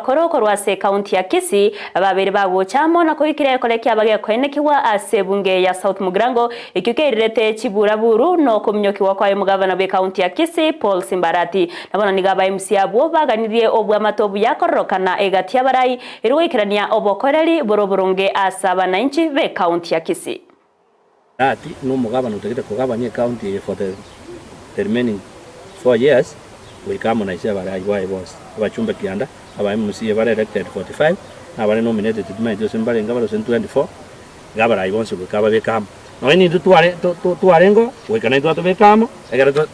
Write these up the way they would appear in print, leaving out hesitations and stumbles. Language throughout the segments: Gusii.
abakoro korwa ase ekaunti ya Kisii babeire bagocha amo na koikera egekore kiaba gekoenekigwa ase ebunge ya South Mugirango ekio keirirete chiburaburu na okominyokigwa kwaye omogavana bw'ekaunti ya Kisii Paul Simbarati. Na bono nigo aba MCA abwo baganirie obwamate obuya kororokana egati y'abarai erio goikerania obokoreri bore oboronge ase abanainchi b'ekaunti ya Kisii. Gati nomogabana otagete kogabania ecounty eye for the the remaining 4 years goika amo na ise abarai baye bonsi abachumbe kianda aba MCA bare elected 45 na abare nominated timaeti gose mbarenge bare gose 24 iga abarai bonsi goika ababeke amo. Nonye nintwe tware twarengeo goika naintwe atobeke amo ekero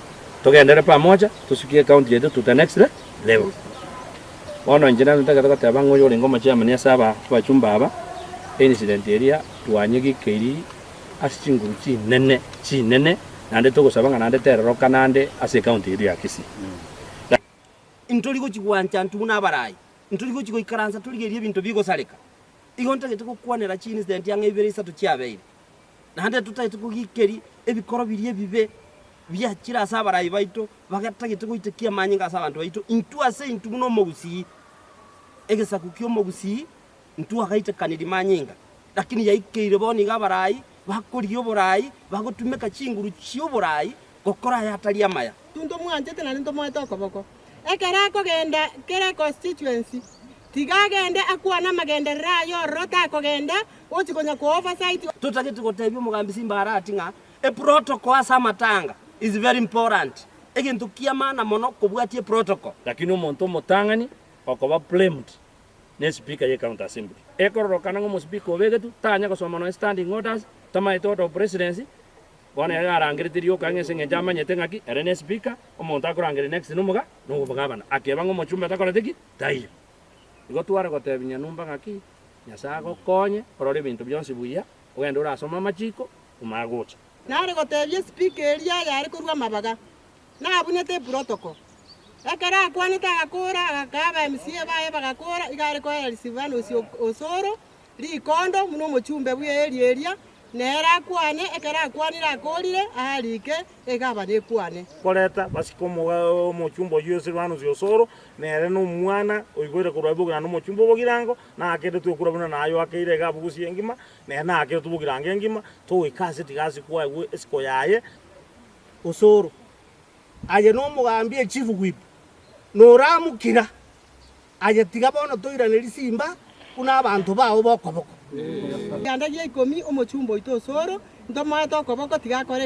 togenderere pamoja tosukie ecounty yaito to the next level. Bono inche naro ntagete goteba ng'a oyo orenge omochairman ase aba abachumba aba, eincident eria twanyegikeiri ase chinguru chinene chinene, naende togosaba ng'a naende teroroka naende ase ecounty eyio ya Kisii. Ntori gochia gwancha intwe buna abarai, ntori gochia goikaransa torigererie ebinto bigosareka. Igo ntagete gokwanera chiincident ang'e ibere isato chiabeire. Naende totagete kogikeria ebikoro biria ebibe biachire ase abarai baito, bagatagete goitekia amanyinga ase abanto baito, intwe ase intwe buna omogusii, egesaku ki'omogusii, ntwagaitekanirie manyinga. Lakini yaikeire bono iga abarai bakorigia oborai, bagotumeka chinguru chi'oborai gokora aya atari amaya. Intwe ntomwanchete naende ntomoete okoboko. Ekero akogenda kera econstituency, tiga agende akwane amagenderero aye ororo takogenda gochi konya ko oversight. Totagete gotebia omogambi Simba Arati ng'a eprotocol ase amatanga is very important, egento kia maana mono kobwatia eprotocol. Lakini omonto omotang'ani okoba blamed ne speaker ye county assembly. Ekororokana ng'a omospeaker obegetwe tanya gosoma nonya standing orders, tamaete order of presidency, bono ere arangerete rioka ng'a ase eng'encho amanyete ng'aki ere ne speaker, omonto akorangeria next nomoga nomogabana. Akeba ng'a omochumbe takoreti ki? Taiyo. Igo tware gotebia Nyanumba ng'aki, Nyasae agokonye orore ebinto bionsi buya, ogende orasome amachiko, omanye gocha. Nare gotebia espeaker eria yare korwa amabaga, nabunete eprotocol. Ekero akwanete agakora, agakaa aba MCA baye bagakora, iga are koera Silvanus Osoro rikondo buna omochumbe bwe area eria, nere akwane, ekero akwanire akorire, arike egabana ekwane. Koreta basike omochumba oyio Silvanus Osoro, nere nomwana oiboire korwa Bogirango nomochumba o Bogirango, naakere twekura buna naye oakeire iga abwo gusii engima, nere naakere Bogirango engima, togoika ase tiga ase kwaegwe esiko yaye. Osoro, aye nomogambi echief whip, noramokira, aye tiga bono toirane risimba buna abanto bao b'okoboko. Kianda gia ikomi omochumba oito Osoro, ntomoete okoboko tiga akore.